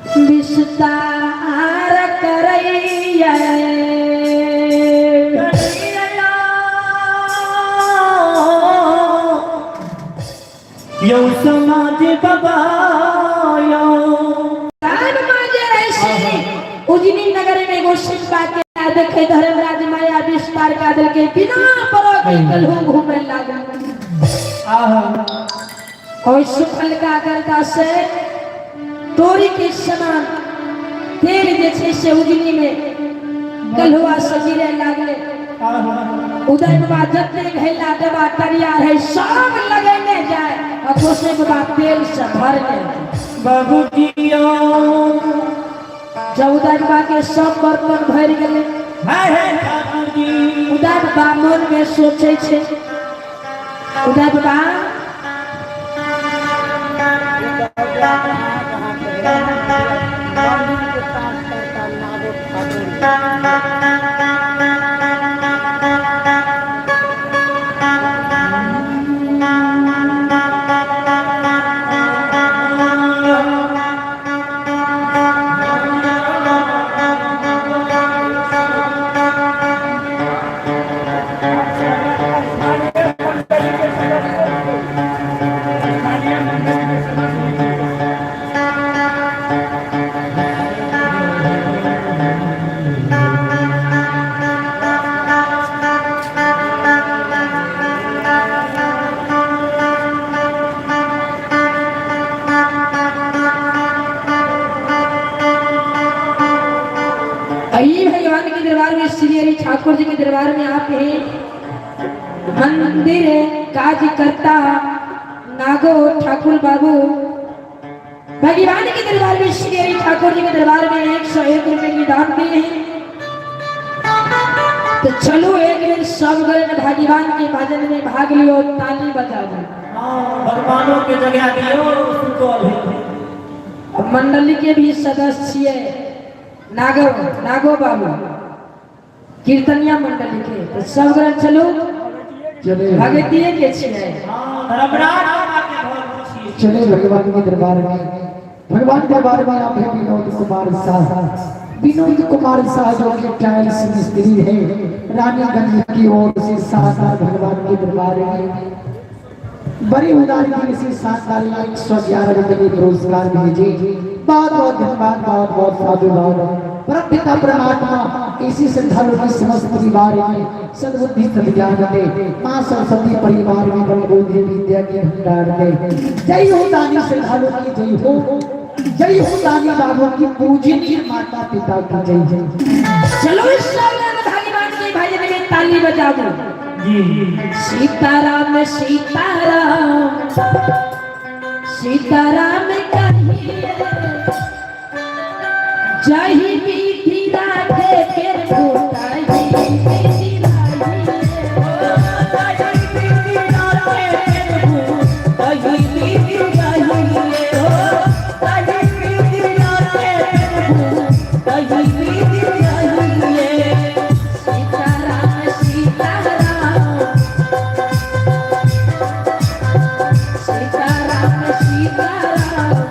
विस्तार करैया। यौ समाज बाबा यौ। कान माजे ऐसे उजनी नगर में एगो सिम्बा के देखे धर्मराज माया विस्तार का दिल के बिना परो के कलहू घूमे लागल। आहा। और सुखल का गर्दा से तोरी के समान तेल जे छै से उजनी में कलहुआ से गिरे लागले। आहा। उदय बाबा जते घैला डबा तरिया रहे सब लगेने जाए आ गोसाई बाबा तेल से भरने। बाबूजी यौ। जब उदय बाबा के सब बर्तन भरि गेलै, है है ठाकुर जी। उदय बाबा मन में सोचै छै, उदय बाबा अई भगवान के दरबार में, श्री हरि ठाकुर जी के दरबार में आप हैं मंदिर काज करता नागो ठाकुर बाबू भगवान के दरबार में, श्री हरि ठाकुर जी के दरबार में 101 रुपए की दान दिए हैं। तो चलो एक दिन सब गए भगवान के भजन में भाग लियो, ताली बजा दो। हाँ, भगवानों के जगह दियो सुतल है। मंडली के भी सदस्य नागो नागो बाबू कीर्तनिया मंडली के, तो सब ग्रंथ चलू चले भगतिये के छियै। हाँ, धर्मराज बाबा के घर में छियै। चले भगवान के दरबार में। भगवान के दरबार में आप हैं विनोद कुमार शाह। विनोद कुमार शाह जो कि टाइल्स मिस्त्री है, रानीगंज की ओर से शानदार भगवान के दरबार में बड़ी उदारगी से शानदार 111 रुपए के पुरस्कार भेजे। बहुत बहुत धन्यवाद, बहुत बहुत साधुवाद। परम पिता परमात्मा इसी श्रद्धालु के समस्त परिवार में सद्बुद्धि सद्ज्ञान दे, माँ सरस्वती परिवार में बल बुद्धि विद्या के भंडार दे। जय हो दानी श्रद्धालु की जय हो, जय हो दानी बाबू की पूजनीय माता पिता की जय जय। चलो इस भगवान के भजन में ताली बजा दो। जी। सीताराम सीताराम सीताराम कहिए जही विधि राधे प्रभु ताही विधि रहिए। सीताराम सीताराम सीताराम सीताराम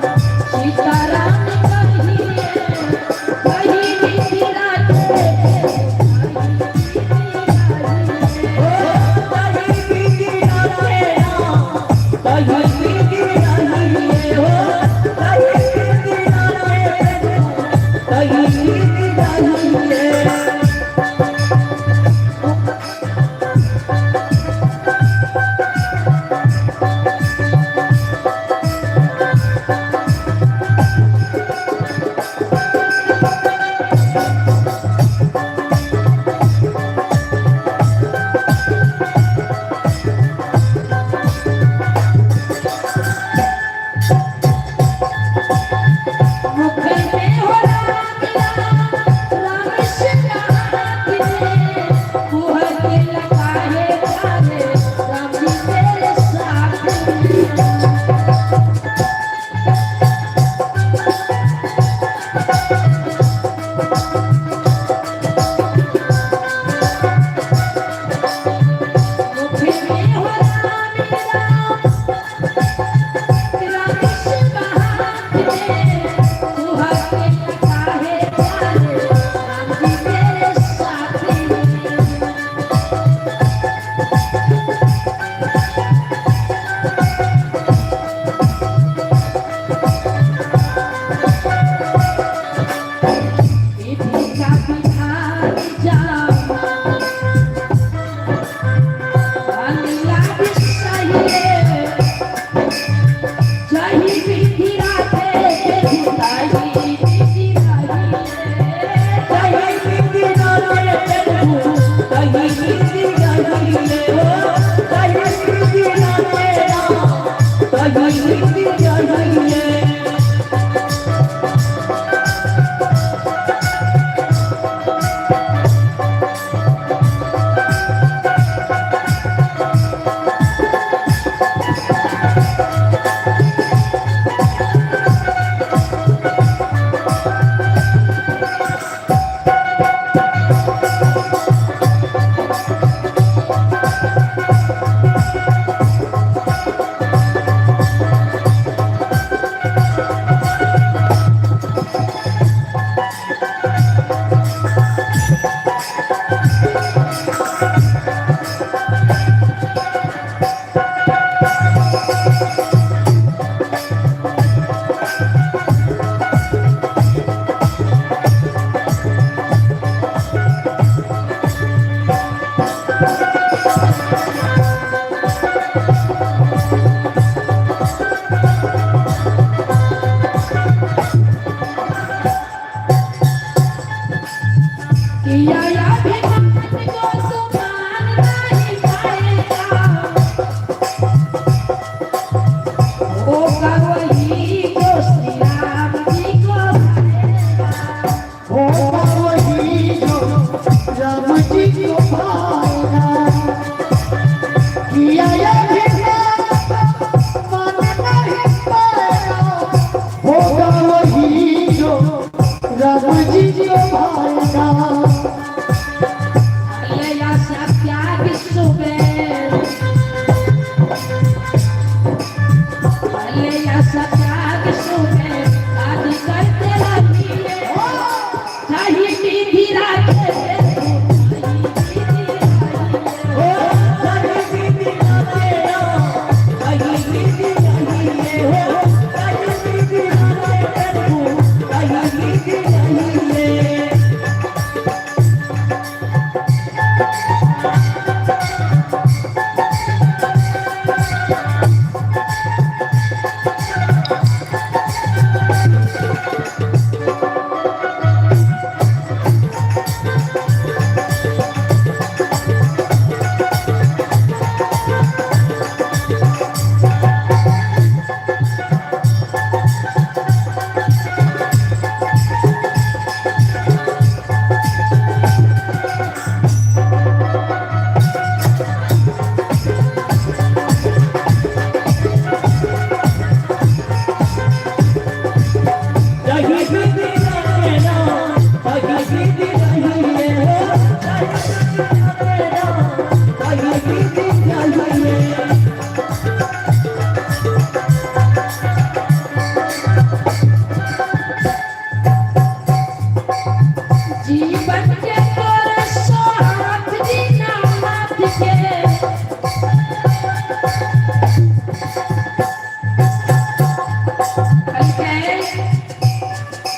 जीवन के तोर साथ दीनानाथ के।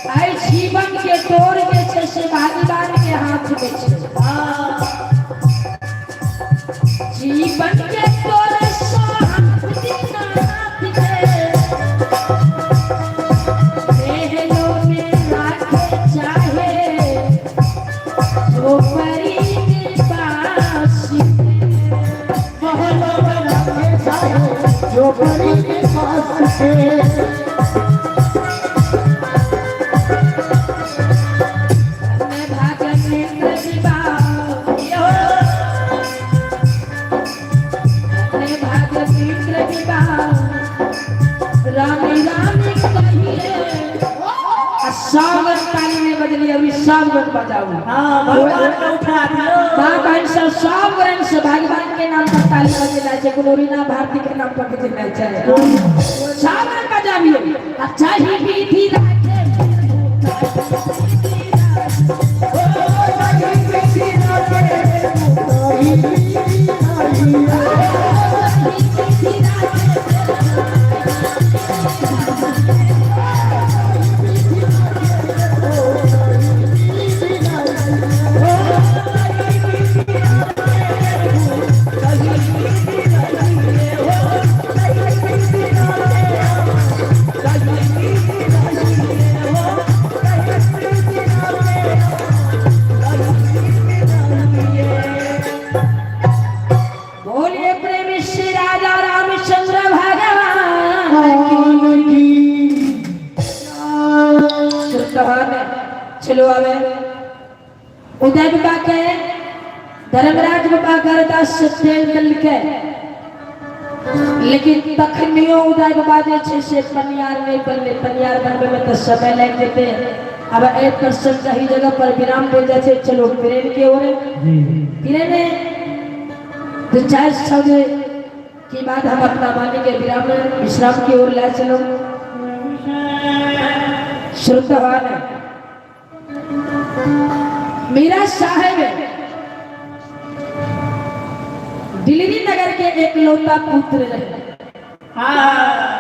आई जीवन के तोर जे छै से भगवान के हाथ में छै। जीवन के तोर साथ दीनानाथ के, महलों में राखे चाहे झोपड़ी के पास के। महलों में रखे चाहे झोपड़ी के पास से। मैं भागनेन्द्र विवाह, मैं भागनेन्द्र विवाह, रानी रानी कहिए। आ सब ताली में बजली, अभी सब गण बजाऊ। हाँ, भगवान के उठा दियो। माँ बहन सब सब गण से भगवान के नाम पर ताली बजेला छै, कोनो रीना भारती के नाम पर बजेला छै। सब गण बजाबियो। आ चाही विधि राखे। बोलिए प्रेमी श्री राजा रामचंद्र भगवान की। श्रुतवान चलो आवे उदय बाबा के धर्मराज बाबा गरदास से तेल मिल के, लेकिन तखनियो उदय बाबा जे छै से पनियार नहीं बनले। पनियार बनबे में तो समय लागि जेते। अब एक प्रसंग सही जगह पर विराम देल जाइ छै। चलो प्रेम के ओर प्रेम दो चार शब्द के बाद हम अपना वाणी के विराम विश्राम की ओर ले चलो। श्रुतवान मीरा साहेब दिल्ली नगर के एकलौता पुत्र रहे। हाँ।